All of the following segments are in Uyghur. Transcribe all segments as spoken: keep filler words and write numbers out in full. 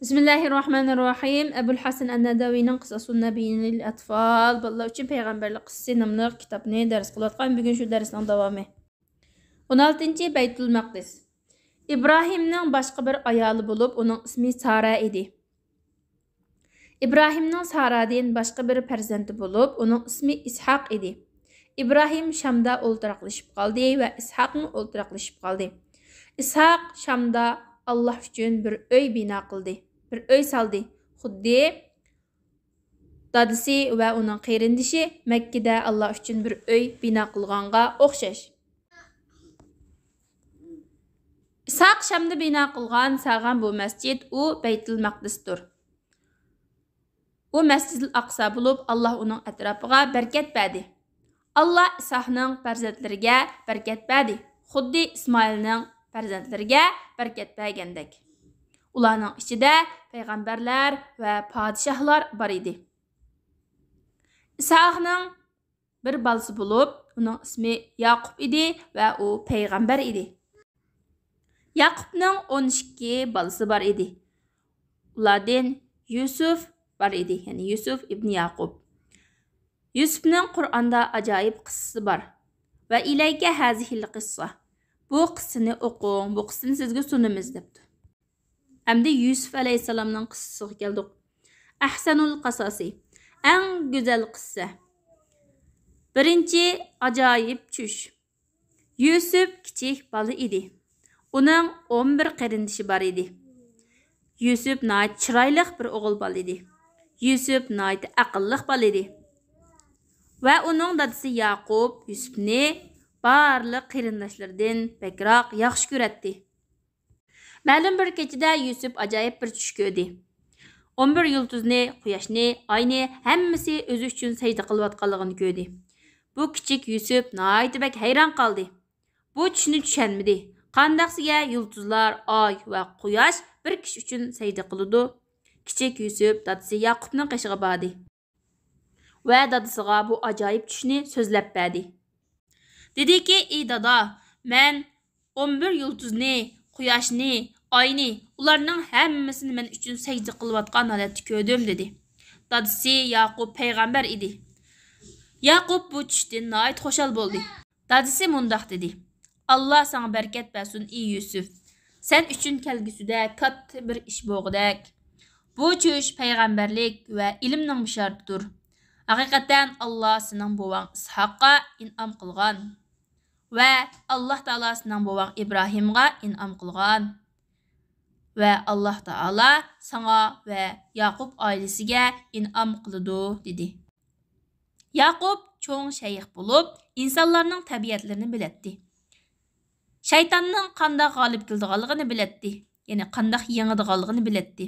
بىسمىللاھىررەھمانىررەھىم. ئەبۇل ھەسەن ئەننەدەۋىنىڭ قىسەسۇن نەبىييىنە لىل ئەتفال، بالىلار ئۈچۈن پەيغەمبەرلىك قىسسىسى ناملىق كىتابنى دەرس قىلىۋاتقان. بۈگۈن شۇ دەرسنىڭ داۋامى. ئون ئالتىنچى، بەيتۇل مەقدىس. ئىبراھىمنىڭ باشقا بىر ئايالى بولۇپ، ئۇنىڭ ئىسمى سارا ئىدى. ئىبراھىمنىڭ سارادىن باشقا بىر پەرزەنتى بولۇپ، ئۇنىڭ ئىسمى ئىسھاق ئىدى. ئىبراھىم شامدا ئولتۇراقلىشىپ قالدى ۋە ئىسھاقمۇ ئولتۇراقلىشىپ قالدى. ئىسھاق شامدا ئاللاھ ئۈچۈن بىر ئۆي بىنا قىلدى، بىر ئۆي سالدى. خۇددى دادىسى ۋە ئۇنىڭ قېرىندىشى مەككىدە ئاللاھ ئۈچۈن بىر ئۆي بىنا قىلغانغا ئوخشاش. ئىسھاق شامدا بىنا قىلغان، سالغان بۇ مەسچىت، ئۇ بەيتۇل مەقدىستۇر. ئۇ مەسجىدىل ئەقسا بولۇپ، ئاللاھ ئۇنىڭ ئەتراپىغا بەرىكەت بەردى. ئاللاھ ئىسھاقنىڭ پەرزەنتلىرىگە بەرىكەت بەردى، خۇددى ئىسمائىلنىڭ پەرزەنتلىرىگە بەرىكەت بەرگەندەك. ئۇلارنىڭ ئىچىدە پەيغەمبەرلەر ۋە پادىشاھلار بار ئىدى. ئىسھاقنىڭ بىر بالىسى بولۇپ، ئۇنىڭ ئىسمى ياقۇپ ئىدى ۋە ئۇ پەيغەمبەر ئىدى. ياقۇپنىڭ ئون ئىككى بالىسى بار ئىدى. ئۇلاردىن يۈسۈف بار ئىدى، يەنى يۈسۈف ئىبنى ياقۇپ. يۈسۈفنىڭ قۇرئاندا ئاجايىپ قىسسىسى بار. ۋە ئىلەيكە ھازىھىل قىسسا. بۇ قىسسىنى ئوقۇڭ، بۇ قىسسىنى سىزگە سۇنىمىز، دەپتۇ. ئەمدى يۈسۈپ ئەلەيھىسسالامنىڭ قىسسىسىغا كەلدۇق. ئەھسەنۇل قاساسى، ئەڭ گۈزەل قىسسە. بىرىنچى ئاجايىپ چۈش. يۈسۈپ كىچىك بالا ئىدى. ئۇنىڭ ئون بىر قېرىندىشى بار ئىدى. يۈسۈپ ناھايىتى چىرايلىق بىر ئوغۇل بالا ئىدى. يۈسۈپ ناھايىتى ئەقىللىق بالا ئىدى. ۋە ئۇنىڭ دادىسى ياقۇپ يۈسۈپنى بارلىق قېرىنداشلىرىدىن بەكرەك ياخشى كۆرەتتى. مەلۇم بىر كېچىدە يۈسۈپ ئاجايىپ بىر چۈش كۆردى. ئون بىر يۇلتۇزنى، قۇياشنى، ئاينى، ھەممىسى ئۆزى ئۈچۈن سەجدە قىلىۋاتقانلىقىنى كۆردى. بۇ كىچىك يۈسۈپ ناھايىتى بەك ھەيران قالدى. بۇ چۈشنى چۈشەنمىدى. قانداقسىگە يۇلتۇزلار، ئاي ۋە قۇياش بىر كىشى ئۈچۈن سەجدە قىلىدۇ؟ كىچىك يۈسۈپ دادىسى ياقۇپنىڭ قېشىغا باردى. ۋە دادىسىغا بۇ ئاجايىپ چۈشنى سۆزلەپ بەردى. دېدىكى، ئى دادا، مەن ئون بىر يۇلتۇزنى، قۇياشنى، ئاينى، ئۇلارنىڭ ھەممىسىنى مەن ئۈچۈن سەجدە قىلىۋاتقان ھالەتتە كۆردۈم، دېدى. دادىسى ياقۇپ پەيغەمبەر ئىدى. ياقۇپ بۇ چۈشتىن ناھايىتى خۇشال بولدى. دادىسى مۇنداق دېدى، ئاللا ساڭا بەرىكەت بەرسۇن، ئى يۈسۈپ. سەن ئۈچۈن كەلگۈسىدە كاتتا بىر ئىش بولغۇدەك. بۇ چۈش پەيغەمبەرلىك ۋە ئىلىمنىڭ بېشارىتىدۇر. ھەقىقەتەن ئاللا سېنىڭ بوۋاڭ ئىسھاققا ئىنئام قىلغان. ۋە ئاللا تائالا سېنىڭ بوۋاڭ ئىبراھىمغا ئىنئام قىلغان. ۋە ئاللا تائالا ساڭا ۋە ياقۇپ ئائىلىسىگە ئىنئام قىلىدۇ، دېدى. ياقۇپ چوڭ شەيخ بولۇپ، ئىنسانلارنىڭ تەبىئەتلىرىنى بىلەتتى. شەيتاننىڭ قانداق غالىب كېلىدىغانلىقىنى بىلەتتى، يەنى قانداق يېڭىدىغانلىقىنى بىلەتتى.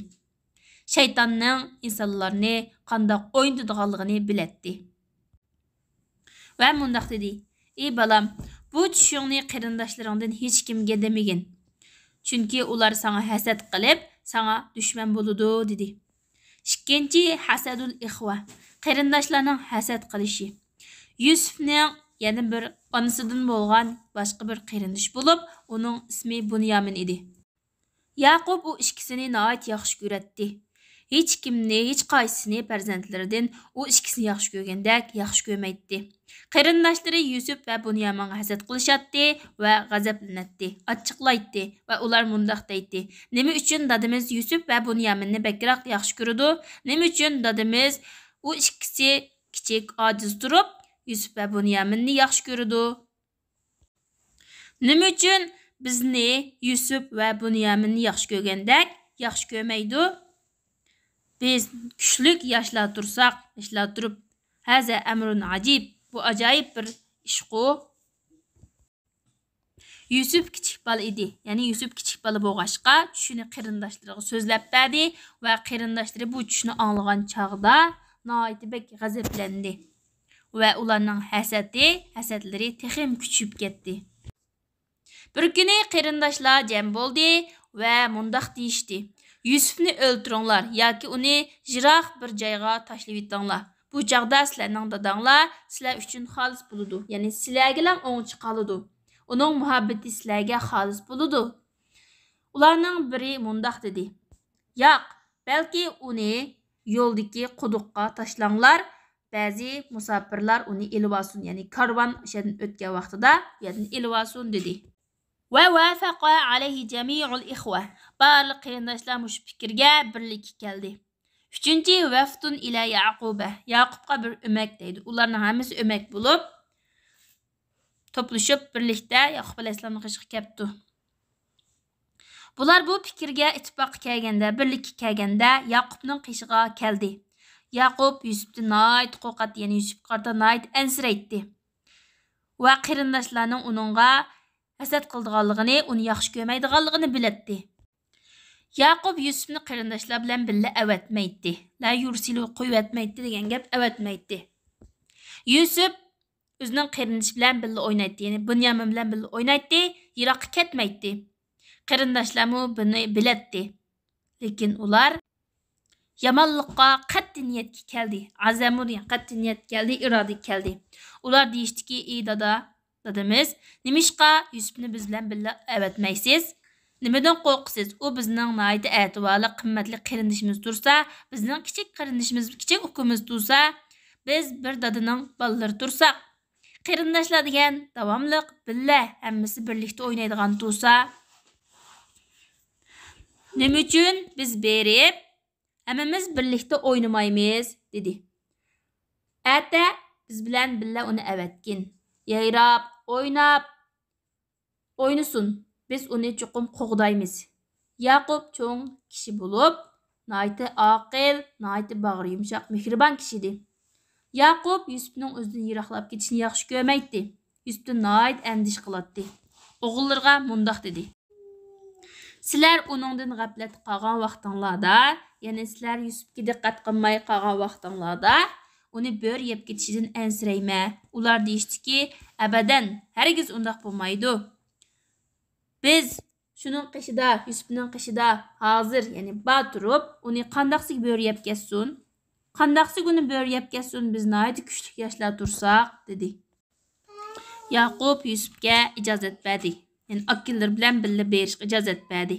شەيتاننىڭ ئىنسانلارنى قانداق ئوينىتىدىغانلىقىنى بىلەتتى. ۋە مۇنداق دېدى، ئى بالام، بۇ چۈشۈڭنى قېرىنداشلىرىڭدىن ھېچكىمگە دېمىگىن. چۈنكى ئۇلار ساڭا ھەسەت قىلىپ، ساڭا دۈشمەن بولىدۇ، دېدى. ئىككىنچى، ھەسەدۇل ئىخۋە، قېرىنداشلارنىڭ ھەسەت قىلىشى. يۈسۈپنىڭ يەنە بىر ئانىسىدىن بولغان باشقا بىر قېرىندىشى بولۇپ، ئۇنىڭ ئىسمى بۇنيامىن ئىدى. ياقۇپ ئۇ ئىككىسىنى ناھايىتى ياخشى كۆرەتتى. ھېچكىمنى، ھېچقايسىسىنى پەرزەنتلىرىدىن ئۇ ئىككىسىنى ياخشى كۆرگەندەك ياخشى كۆرمەيتتى. قېرىنداشلىرى يۈسۈپ ۋە بۇنيامىنغا ھەسەت قىلىشاتتى ۋە غەزەپلىنەتتى، ئاچچىقلايتتى ۋە ئۇلار مۇنداق دەيتتى، نېمە ئۈچۈن دادىمىز يۈسۈپ ۋە بۇنيامىننى بەكرەك ياخشى كۆرىدۇ؟ نېمە ئۈچۈن دادىمىز ئۇ ئىككىسى كىچىك، ئاجىز تۇرۇپ، يۈسۈپ ۋە بۇنيامىننى ياخشى كۆرىدۇ؟ نېمە ئۈچۈن بىزنى يۈسۈپ ۋە بۇنيامىننى ياخشى كۆرگەندەك ياخشى كۆرمەيدۇ؟ بىز كۈچلۈك ياشلار تۇرساق، ياشلار تۇرۇپ، ھازا ئەمرۇن ئاجىب، بۇ ئاجايىپ بىر ئىشقۇ. يۈسۈپ كىچىك بالا ئىدى. يەنى يۈسۈپ كىچىك بالا بولغاچقا، چۈشىنى قېرىنداشلىرىغا سۆزلەپ بەردى ۋە قېرىنداشلىرى بۇ چۈشنى ئاڭلىغان چاغدا ناھايىتى بەك غەزەپلەندى. ۋە ئۇلارنىڭ ھەسەتى، ھەسەتلىرى تېخىمۇ كۈچىيىپ كەتتى. بىر كۈنى قېرىنداشلار جەم بولدى ۋە مۇنداق دېيىشتى، يۈسۈپنى ئۆلتۈرۈڭلار ياكى ئۇنى يىراق بىر جايغا تاشلىۋېتىڭلار. بۇ چاغدا سىلەرنىڭ داداڭلار سىلەر ئۈچۈن خالىس بولىدۇ، يەنى سىلەرگىلا ئوڭچە قالىدۇ. ئۇنىڭ مۇھەببىتى سىلەرگە خالىس بولىدۇ. ئۇلارنىڭ بىرى مۇنداق دېدى، ياق، بەلكى ئۇنى يولدىكى قۇدۇققا تاشلاڭلار، بەزى مۇساپىرلار ئۇنى ئېلىۋالسۇن، يەنى كارۋان ئىچىدىن ئۆتكەن ۋاقتىدا ئۇ يەردىن ئېلىۋالسۇن، دېدى. ووافق عليه جميع الإخوة. بارلىق قېرىنداشلار مۇشۇ پىكىرگە بىرلىككە كەلدى. ئۈچىنچى، وفد إلى يعقوب. ياقۇپقا بىر ئۆمەك دەيدۇ. ئۇلارنىڭ ھەممىسى ئۆمەك بولۇپ، توپلىشىپ بىرلىكتە ياقۇپ ئەلەيھىسسالامنىڭ قېشىغا كەپتۇ. بۇلار بۇ پىكىرگە ئىتتىپاققا كەلگەندە، بىرلىككە كەلگەندە ياقۇپنىڭ قېشىغا كەلدى. ياقۇپ يۈسۈپتىن ناھايىتى قورقاتتى، يەنى يۈسۈپكە قارىتا ناھايىتى ئەنسىرەيتتى. ۋە قېرىنداشلارنىڭ ئۇنىڭغا ھەسەت قىلىدىغانلىقىنى، ئۇنى ياخشى كۆرمەيدىغانلىقىنى بىلەتتى. ياقۇپ يۈسۈپنى قېرىنداشلار بىلەن بىللە ئەۋەتمەيتتى. لا يرسل، قويۇۋەتمەيتتى دېگەن گەپ، ئەۋەتمەيتتى. يۈسۈپ ئۆزىنىڭ قېرىندىشى بىلەن بىللە ئوينايتتى، يەنى بۇنيامىن بىلەن بىللە ئوينايتتى، يىراققا كەتمەيتتى. قېرىنداشلارمۇ بۇنى بىلەتتى. لېكىن ئۇلار يامانلىققا قەتئىي نىيەتكە كەلدى. ئەزەمۇ دېگەن قەتئىي نىيەتكە كەلدى، ئىرادىگە كەلدى. ئۇلار دېيىشتىكى، ئى دادا، دادىمىز، نېمىشقا يۈسۈپنى بىز بىلەن بىللە ئەۋەتمەيسىز؟ نېمىدىن قورقىسىز؟ ئۇ بىزنىڭ ناھايىتى ئەتىۋارلىق، قىممەتلىك قېرىندىشىمىز تۇرسا، بىزنىڭ كىچىك قېرىندىشىمىز، كىچىك ئۇكىمىز تۇرسا، بىز بىر دادىنىڭ بالىلىرى تۇرساق، قېرىنداشلار دېگەن داۋاملىق بىللە، ھەممىسى بىرلىكتە ئوينايدىغان تۇرسا، نېمە ئۈچۈن بىز بېرىپ ھەممىمىز بىرلىكتە ئوينىمايمىز؟ دېدى. ئەتە بىز بىلەن بىللە ئۇنى ئەۋەتكىن. يايراپ، ئويناپ، ئوينىسۇن، بىز ئۇنى چوقۇم قوغدايمىز. ياقۇپ چوڭ كىشى بولۇپ، ناھايىتى ئاقىل، ناھايىتى باغرى يۇمشاق، مېھرىبان كىشى ئىدى. ياقۇپ يۈسۈپنىڭ ئۆزىدىن يىراقلاپ كېتىشىنى ياخشى كۆرمەيتتى. يۈسۈپتىن ناھايىتى ئەندىشە قىلاتتى. ئوغۇللىرىغا مۇنداق دېدى: سىلەر ئۇنىڭدىن غەپلەتتە قالغان ۋاقتىڭلاردا، يەنى سىلەر يۈسۈپكە دىققەت قىلماي قالغان ۋاقتىڭلاردا، ئۇنى بۆرە يەپ كېتىشىدىن ئەنسىرەيمە. ئۇلار دېيىشتىكى، ئەبەدەن، ھەرگىز ئۇنداق بولمايدۇ. بىز شۇنىڭ قېشىدا، يۈسۈپنىڭ قېشىدا ھازىر، يەنى بار تۇرۇپ، ئۇنى قانداقسىگە بۆرە يەپ كەتسۇن؟ قانداقسىگە ئۇنى بۆرە يەپ كەتسۇن؟ بىز ناھايىتى كۈچلۈك ياشلار تۇرساق، دېدى. ياقۇپ يۈسۈپكە ئىجازەت بەردى. يەنى ئاكىلىرى بىلەن بىللە بېرىشقا ئىجازەت بەردى.